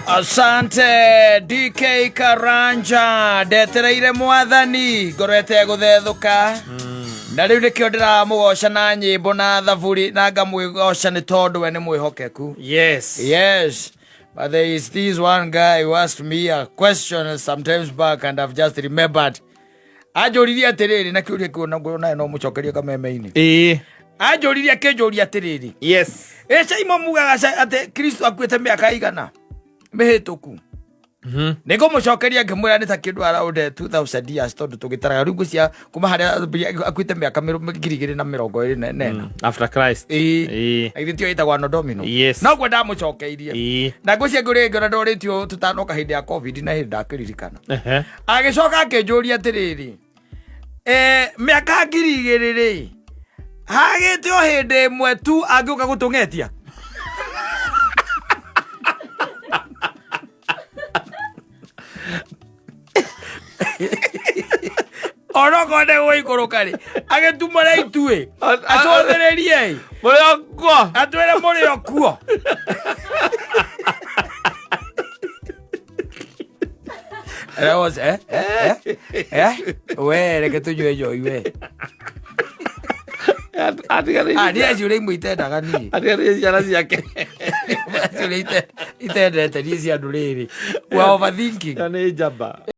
Asante DK Karanja, ndetereire mwathani ngoro ĩtegũthethũka na rĩu nĩkĩo ndĩramũgoca na nyĩmbo na thaburi na ngamwĩgoca nĩ tondũ we nĩ mwĩhokeku. Yes. Yes, but there is this one guy who asked me a question sometimes back and I've just remembered. Anjũririe atĩrĩrĩ na kĩũria kĩu na nawe no mũcokerie kameme-inĩ. Ĩĩ. Anjũririe akĩnjũria atĩrĩrĩ. Yes. Ĩ Caimo mugaga atĩ Kristo akuĩte mĩaka igana mĩhĩtũku. Nĩ ngũmũcokeria ngĩmwĩra nĩ ta kĩndũ around 2000 years tondũ tũgĩtaraga rĩu ngwĩciria kuma harĩa akuĩte mĩaka 2024. After Christ. Ĩĩ. Ĩĩ. Githĩ tiyo ĩtagwo Anno Domini? Yes. Noguo ndamũcokeirie. Ĩĩ. Na ngwĩciria ngũrĩ ngĩona ndorĩtio tũtanoka hĩndĩ ya COVID na hĩndĩ ndakĩririkana. Ehe. Agĩcoka akĩnjũria atĩrĩrĩ, mĩaka 2000 rĩ, hagĩte o hĩndĩ ĩmwe tu angĩũka gũtũng'etia? Onokorwo nĩ gũikũrũka rĩ, agĩtumũre ituĩ, acũthĩrĩrie ĩ, Mũrĩ o kuo. Atwĩre mũrĩ o kuo. That was, eh, eh, eh, eh, we reke tũnyue njohi we. Atiganĩirie. Ah, niĩ ciũria imwe itendaga niĩ. Atiganĩirie ciana ciake. Ciũria itendete niĩ cia andũ rĩrĩ. We are overthinking. Ĩyo nĩ njamba.